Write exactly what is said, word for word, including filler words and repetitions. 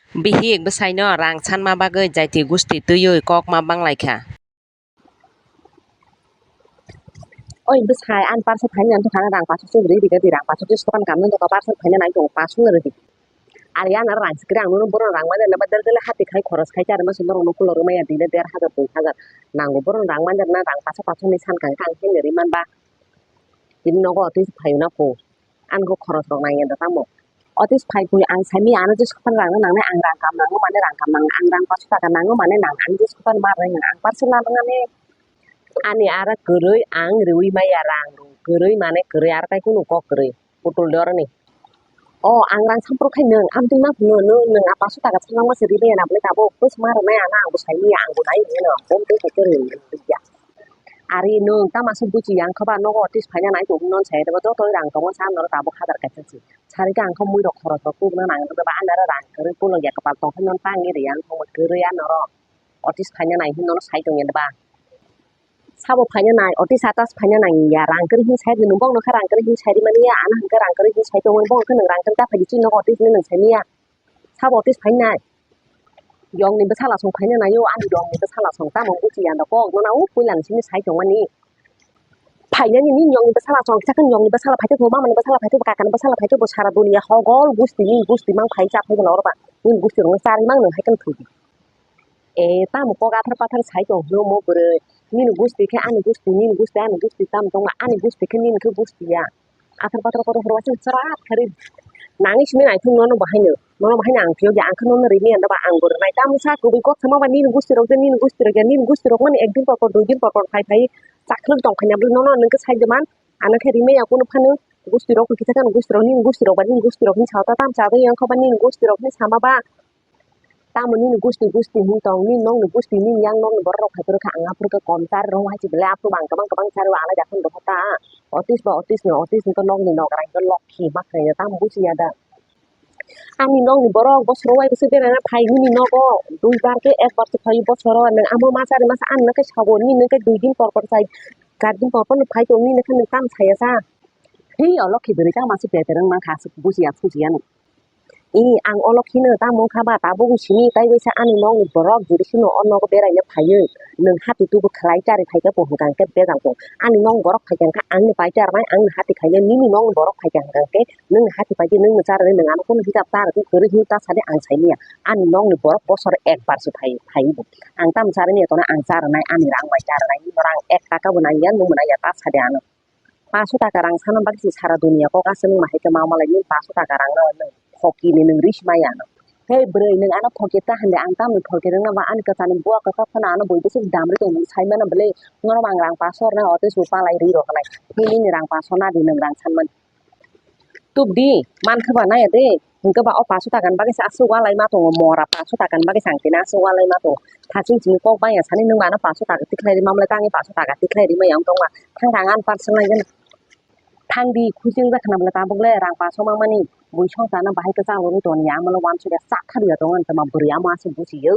Bihik bwsaino rang sanma bagwi jaiti gusti twiwi kok ma banglaikha. Oi bwsai, ani parcel phaina nang thangkha, rang paso chwng rwdi, rang paso chwng sokan kamno doka parcel phaina nai tongo, paso rwdi. Ari ano rang sikri ang nono bohrok rang manya nama der der hati khai khoros khai chari masa norok no kulo rwmaya dile der hajar dui hajar nango, bohrok rang manya na rang paso paso ni san kang kang khe rwmani ba. Tini nogo otis phaina po. Ang khe khoros rok nang ya da tamo. Otis phai kwi ang saimanya ano je sopan rang nangnai, ang rang kam nango mane rang kam nang, ang rang paso taka nango mane nang, ang je sopan ma rang ang parcel na nangnai. Ani ara kwrwi ang rwi maya rang rw, kwrwi mane kwrwi ar kai kunu kok kwrwi putul dorni. O ang rang sampro khai nwng amtwi ma phungo nwng nwng a paso taka sanang ma se rwi maya na bwle tabuk bwsma rwnai ano ang bo saimanya ang bo nai rwnai no bom tei kok kwrwi ya. Ari nwng tamo aswk buchi ya, wngkha ba nogo otis phaina nai tong non sai, joto rang tongo sa norok tabuk hazar kaisa se. Sari khe ang khe mui rok khoros rok kubuna nang rwkhe ba, ani aro rang kwrwi pulo ya, kwpal tong khe non tangwi rw ya, wngkha ba kwrwi ya norok otis phaina nai hwnwi nono sai tong ya ba. Sabo phaina nai, otis atas phaina nang ya, rang kwrwi hwnwi sai rw, nwng bokno khe rang kwrwi hwnwi sai rw mani ya, ano hwnkhe rang kwrwi hwnwi sai tongmani, bokno khe nwng rang kwrwi ta phai di chini nogo otis hwnwi nwng saimanya. Sabo otis phainai. Yongni bwsala song phaina naio, ani yongni bwsala song tamo buchi ya da kok, nono o puila ni simi sai tongmani. Phainani nini yongni bwsala song, kisa khe yongni bwsala phaitwi, mamani bwsala phaitwi, kakani bwsala phaitwi, bo sara dunia hogol gusti, nini gusti mang phai cha phai bono oro ba. Nini gusti rokno charwi mang nwng hai khe thwi di. E, tamo kok athar pathar sai tong hino mo bwrwi. Nini gusti khe ani gusti, nini gusti ani gusti tamo tongma, ani gusti khe nini khe gusti ya. Athar pathar kotor horo waisa chwrak kharwi nangwi simi naithok nono bo haino. Nono bo haino ang phiyok ya, ang khe nono rini anda ba ang bo rwnai. Tamo sa kubui kok sama ba nini gusti rok je, nini gusti rok ya, nini gusti rok mani ekdin por por, dui din por por phai phai chakhwlwk tong kha ya bwlwi nono nwng khe sai de man. Ano khe rimaya kunu phano gusti rok kisa khe gusti rok nini gusti rok ba nini gusti rok hinwi sa ta tam cha de yang kha ba nini gusti rok hinwi sama ba. Tamo nini gusti gusti hwn tong, nini nokni gusti, nini yang nokni borok rok hai phuru kha, ang aphuru khe kom chari rw hai se belai, aphuru bo ang kwbang kwbang chari o, alai da phano rw kha ta. Otis ba otis ni, otis ni to nokni nok rai to lokhi ma khnai, tamo buchi ya da. Ani nokni borok bosoro uaisa beraina phai nini nogo, dui bar khe ek bar se phai bosoro, nwng amo ma chari masa ani no khe sabo, nini no khe dui din por por sai, char din por por no phai tong, nini no khe nwng tamo saya sa. Hi, o lokhi bwrwi tamo aswk beter wng mankha, aswk buchi ya phuji ya nwng. I, ang o lokhino tamo wngkha ba, tabuk simi tai waisa ani nokni borok jodi sino o nogo beraina phaiwi nwng hati tubu khlai chari phaikhe bo hwnkha hwnkhe bejal tong. Ani nokni borok phaikha hwnkha angni pai charnai, angni hati khainai, nini nokni borok phaikha hwnkha hwnkhe nwngni hati paidi nwngni charnai, nwng ano kunu hisab ta rwdi kwrwi hinwi ta sadi ang saimanya. Ani nokni borok bosor ekbar se phai, phaiwi bo. Ang tamo charwi manya tongnai, ang charwnai, ani rang bai charwnai, rang ek taka bo nangya, nwng bo nangya ta sadi ano. Paso taka rang sana bagwi se sara dunia kok aswk wng ma hai khe ma malai nini paso taka rang no nung phoki ni nung ris maya no. Hei bwrwi nung ano phoki ta hande ang tamni phoki rwngna ba ani kwchani bua kwchak phano ano bui bwswk dam ri tong sai mano bwle nono ang rang paso rwnai ote su palai ri rok nai nini rang paso na di nung rang san mani. Tubdi, mankha ba naya de, hwnkhe ba o paso takani bagwi se aswk ualai ma tongo, mora paso takani bagwi se ang tini aswk ualai ma tongo. Thaching chini kok bangya sani nwng ba ano paso taka tikhlai rima bwle tangwi paso taka tikhlai rima yang tongma. Thang thang ani parcel nai gana. Thangdi, khuising jak khna bwle tabuk le rang paso mangmani, bui song chana bahai kwchang rwgwi tongya, amalo uansukya chak kha rwya tongo, tma bwrwi amo aswk buchiyo.